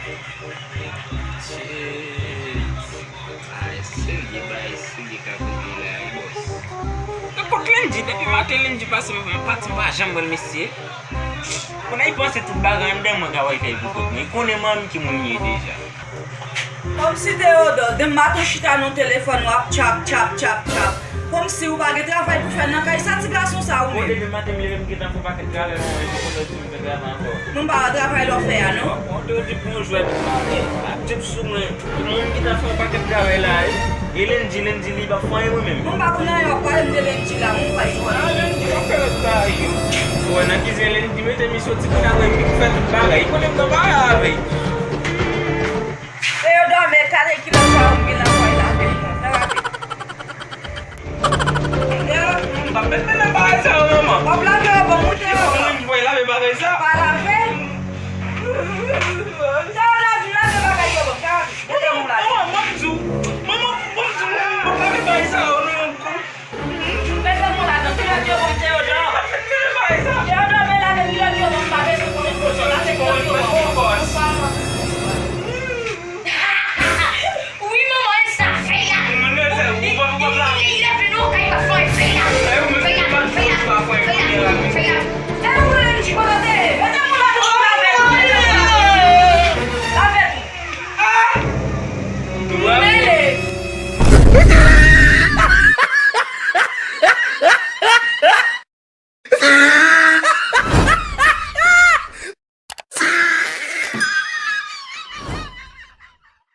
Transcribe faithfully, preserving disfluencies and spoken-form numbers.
Shit. Bagay serye, bagay serye k ap rive la wi, bòs. Nenpòt lendi, depi maten lendi pase, m pati, m pa janm wè l, mesye. Kounye a, li panse tout bagay anndan mwen ka wè fè pou kont mwen. Li konnen manmi ki moun li ye deja. Kòmsi Teodò, demen maten w chita nan telefòn w ap tchap, tchap, tchap, tchap. Kòmsi ou pa gen travay pou fè nan kay. Sa ti gason sa ou menm? Bon, demen maten m leve, m gentan fè yon pakèt travay, mwen menm, pou konnen si m fè travay ankò. Nou pa wè travay lè w fè a, non? Bon, te di pou yon jwèt, ap jwèt sou mwen. Mwen menm gentan fè yon pakèt travay la, wi. E lendi, lendi, li pa fè anyen mwen menm. Mwen pa konn anyen, w ap pale m de lendi la, mwen pa jwenn. Ah, lendi, w ap fè lòt bagay yo. Ou wè nan kizin lendi, mete misye yon ti kout avè m, li fè tout bagay. Li konnen m nan bagay avè l. E yo dòmi, kale kilòt sa yo m gen nan kòy la, fè l pran, fè rapid. M p ap met men nan bagay sa yo, manman. W ap lave yo, bon, moute yo. Mwen, mwen lave bagay sa. Pa lave.